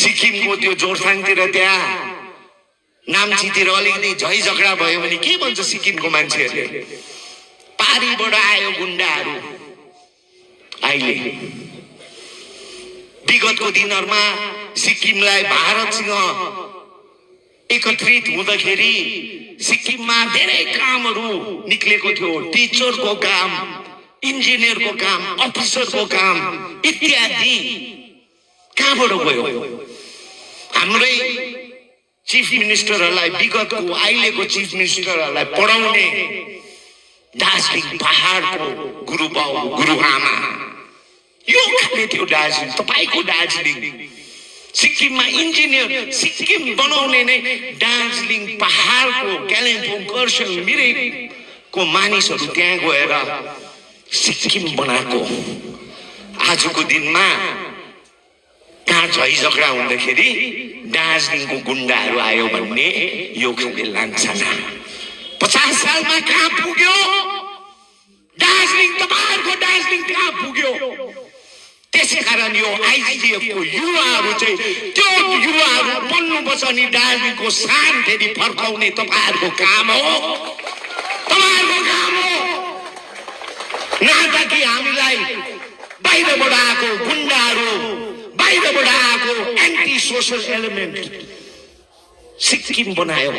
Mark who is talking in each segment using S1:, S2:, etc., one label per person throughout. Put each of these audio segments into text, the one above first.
S1: सिक्किमको त्यो जोरथाङतिर त्यहाँ नाम्चीतिर अलिकति झै झगडा भयो भने के भन्छ सिक्किमको मान्छेहरूले? पारीबाट आयो गुण्डाहरू। अहिले विगतको दिनहरुमा सिक्किमलाई भारतसँग एकत्रित हुँदाखेरि सिक्किममा धेरै कामहरू निक्लेको थियो। टिचरको काम, इन्जिनियरको काम, अफिसरको काम इत्यादि कहाँबाट गयो? हाम्रै चीफ मिनिस्टरहरूलाई, विगतको अहिलेको चीफ मिनिस्टरहरूलाई पढाउने दार्जिलिङ पहाडको गुरुबाउ गुरुआमा यो खाले थियो दार्जिलिङ, तपाईको दार्जिलिङ। सिक्किममा इन्जिनियर सिक्किम बनाउने नै दार्जिलिङ पहाडको कालिम्पोङ खरसाङ मिरिकको मानिसहरू त्यहाँ गएर सिक्किम बनाएको। आजको दिनमा कहाँ झै झगडा हुँदाखेरि दार्जिलिङको गुण्डाहरू आयो भन्ने यो खाले लान्छना 50 सालमा कहाँ पुग्यो दार्जिलिङ? तपाईहरुको दार्जिलिङ कहाँ पुग्यो? त्यसैकारण यो आइजिएफ को युवाहरू चाहिँ त्यो युवाहरू बन्नुपर्छ अनि दार्जिलिङको शान फेरि फर्काउने तपाईहरुको काम हो, तपाईहरुको काम हो। नाताकि हामीलाई बाहिरबाट आएको गुण्डाहरू, बाहिरबाट आएको एन्टी सोशल एलिमेन्ट सिक्किम बनायो।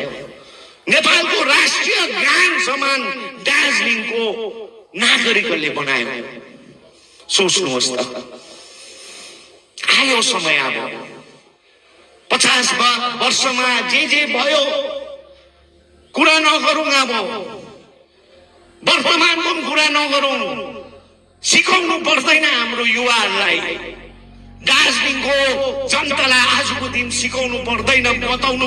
S1: नेपालको राष्ट्रिय गान समान दार्जिलिङको नागरिकहरूले बनायो। सोच्नुहोस् त, आयो समय। अब 50 वर्षमा जे भयो कुरा नगरौँ। अब वर्तमानको कुरा नगरौँ। सिकाउनु पर्दैन हाम्रो युवाहरूलाई। दार्जिलिङको जनतालाई आजको दिन सिकाउनु पर्दैन, बताउनु